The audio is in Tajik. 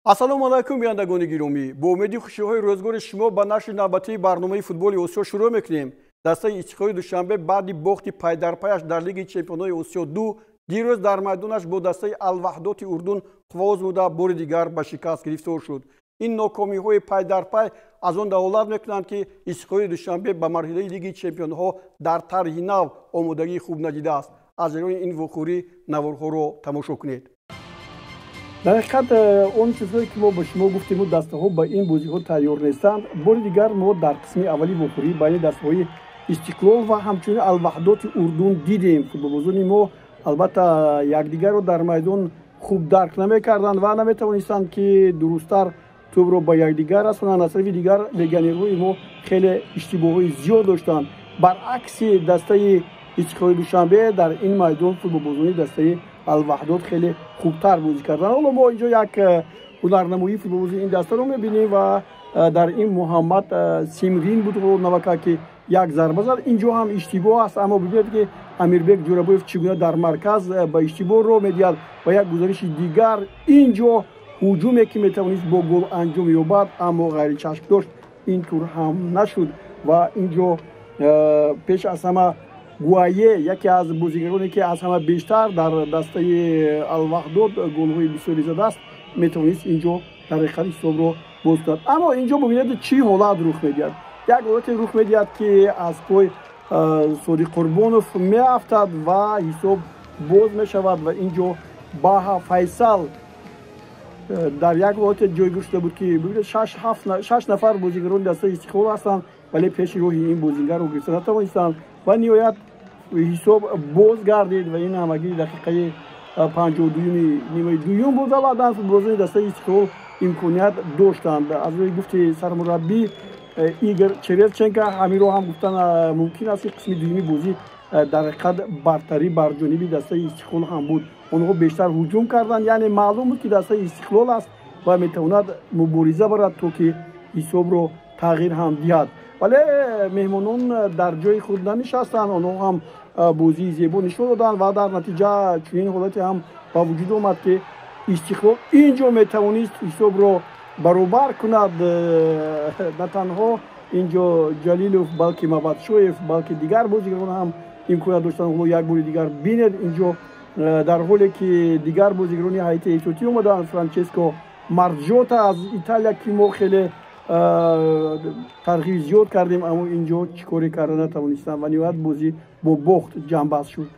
Ассалому алайкум, бинандагони гиромӣ. Бо умеди хушиҳои рӯзгори шумо ба нашри навбатии барномаи футболи Осиё шурӯъ мекунем. Дастаи Истиқлоли Душанбе баъди бохти пайдарпаяш дар Лиги чемпионҳои Осиё 2 дирӯз дар майдонаш бо дастаи Алваҳдоти Урдун қувва бори дигар ба шикаст гирифтор шуд. Ин нокомиҳои пайдарпай аз он далолат мекунанд, ки Истиқлоли Душанбе ба марҳилаи Лиги чемпионҳо дар тарҳи нав омодагии хуб надидааст. Аз ҷараёни ин вохӯрӣ наворҳоро тамошо кунед. Дар ҳақиқат, он чизҳое, ки мо ба шумо гуфтему, дастаҳо ба ин бозиҳо тайёр нестанд. Бори дигар мо дар қисми аввали вохӯрӣ байни дастаҳои Истиқлол ва ҳамчунин Алваҳдоти Урдун дидем, футболбозони мо албатта якдигарро дар майдон хуб дарк намекарданд ва наметавонистанд, ки дурусттар тӯбро ба якдигар расонанд. Аз тарафи дигар, легионерҳои мо хеле иштибоҳҳои зиёд доштанд. Баръакси дастаи Истиқлоли Душанбе, дар ин майдон футболбозони дастаи Алваҳдод хеле хубтар бозӣ карданд. Ҳоло мо инҷо як ҳунарнамоии футболбози ин дастаро мебинем ва дар ин Муҳаммад Симрин буд, навака, ки як зарба зад. Инҷо ҳам иштибоҳ аст, аммо бибинед, ки Амирбек Ҷӯрабоев чӣ гуна дар марказ ба иштибоҳ роҳ медиҳад ва як гузариши дигар. Инҷо ҳуҷуме, ки метавонист бо гол анҷом ёбад, аммо ғайричашмдошт ин тур ҳам нашуд. Ва инҷо пеш аз ҳама Гуае, яке аз бозигароне, ки аз ҳама бештар дар дастаи Алваҳдод голҳои бисёре задааст, метавонист инҷо дар ҳақиқат ҳисобро боз кунад. Аммо инҷо бубинед, чӣ ҳолат рух медиҳад. Як ҳолате рух медиҳад, ки аз пой Содиқ Қурбонов меафтад ва ҳисоб боз мешавад. Ва инҷо Баҳа Файсал дар як ҳолате ҷойгир шуда буд, ки бибинед, шаш нафар бозигарони дастаи Истиқлол ҳастанд, вале пеши роҳи ин бозигарро гирифта натавонистанд ва ниҳоят ҳисоб боз гардид. Ва ин ҳамагӣ дақиқаи 52-юми нимаи дуюм буд ва баъдан футболбозони дастаи Истиқлол имконият доштанд. Аз рӯи гуфти сармураббӣ Игор Черевченко, ҳаминро ҳам гуфтан мумкин аст, ки қисми дуюми бозӣ дар ҳақиқат бартарӣ бар ҷониби дастаи Истиқлол ҳам буд. Онҳо бештар ҳуҷум карданд, яъне маълум буд, ки дастаи Истиқлол аст ва метавонад мубориза барад, то ки ҳисобро тағйир ҳам диҳад. Вале меҳмонон дар ҷои худ нанишастанд, онҳо ҳам бозии зебо нишон доданд ва дар натиҷа чунин ҳолате ҳам ба вуҷуд омад, ки Истиқлол ин ҷо метавонист ҳисобро баробар кунад. На танҳо ин ҷо Ҷалилов, балки Мабадшоев, балки дигар бозигарон ҳам имконият доштанд. Ҳоло як бори дигар бинед, ин ҷо дар ҳоле ки дигар бозигарони ҳайати эҳтиётӣ омаданд, Франческо Марҷота аз Италия, ки мо хеле тарғиби зиёд кардем, аммо ин ҷо чӣ коре карда натавонистанд ва ниҳоят бозӣ бо бохт ҷамъбаст шуд.